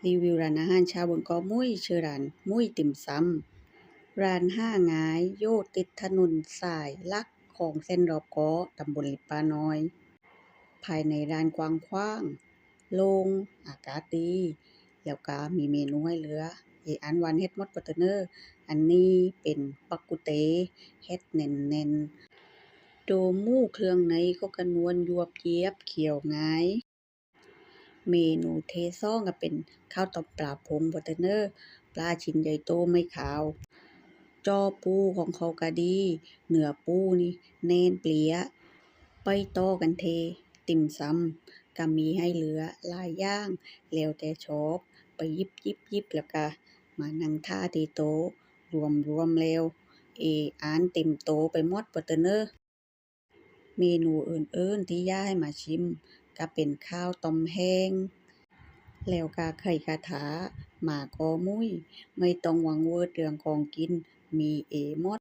ຣີວິວຮ້ານອາຫານຊາວເມືອງເກາະມຸ້ຍ ຊື່ຮ້ານມຸ້ຍຕິ່ມຊຳ. ຮ້ານຫາງ່າຍ ຢູ່ຕິດຖະໜົນສາຍຫຼັກຂອງເສັ້ນລອບເກາະ ຕຳບົນລິບປານ້ອຍ. ພາຍໃນຮ້ານກວ້າງຂວາງ ໂລ່ງ ອາກາດດີ ແລ້ວກະມີເມນູໃຫ້ເລືອກ. ເອ ອານວານເຮັດໝົດບໍ່ເຕີເນີ. ອັນນີ້ເປັນປັກກຸເຕ ເຮັດແໜ້ນໆ. ໂຕໝູເຄື່ອງໃນກໍກະນວນ ຢວບຢຽບ ຄຽວງ່າຍ. ເມນູທີສອງກໍເປັນເຂົ້າຕົ້ມປາຜົງບໍ່ເຕີເນີ ປາຊິ້ນໃຫຍ່ໂຕໄມ່ຂາວ. ຈໍ່ປູຂອງເຂົາກໍດີ ເນື້ອປູນີ້ແໜ້ນເປຍ. ໄປຕໍ່ກັນທີ່ຕິ່ມຊຳ ກໍມີໃຫ້ເລືອກຫຼາຍຢ່າງ ແລ້ວແຕ່ຊອບ ໄປຫຍິບໆໆ ແລ້ວກໍມານັ່ງຖ້າທີ່ໂຕະ. ລວມໆແລ້ວ ເອ ອານເຕັມໂຕໄປໝົດບໍ່ເຕີເນີ. ເມນູອື່ນໆທີ່ຢາກໃຫ້ມາຊິມ ກະເປັນຂ້າວຕ້ມແຫ້ງ ແລ້ວກະໄຂ່ກະທະ ມາເກາະມຸ້ຍ ໄມ່ຕ້ອງຫວັງເວີດເລື່ອງຂອງກິນ ມີເອໝົດ.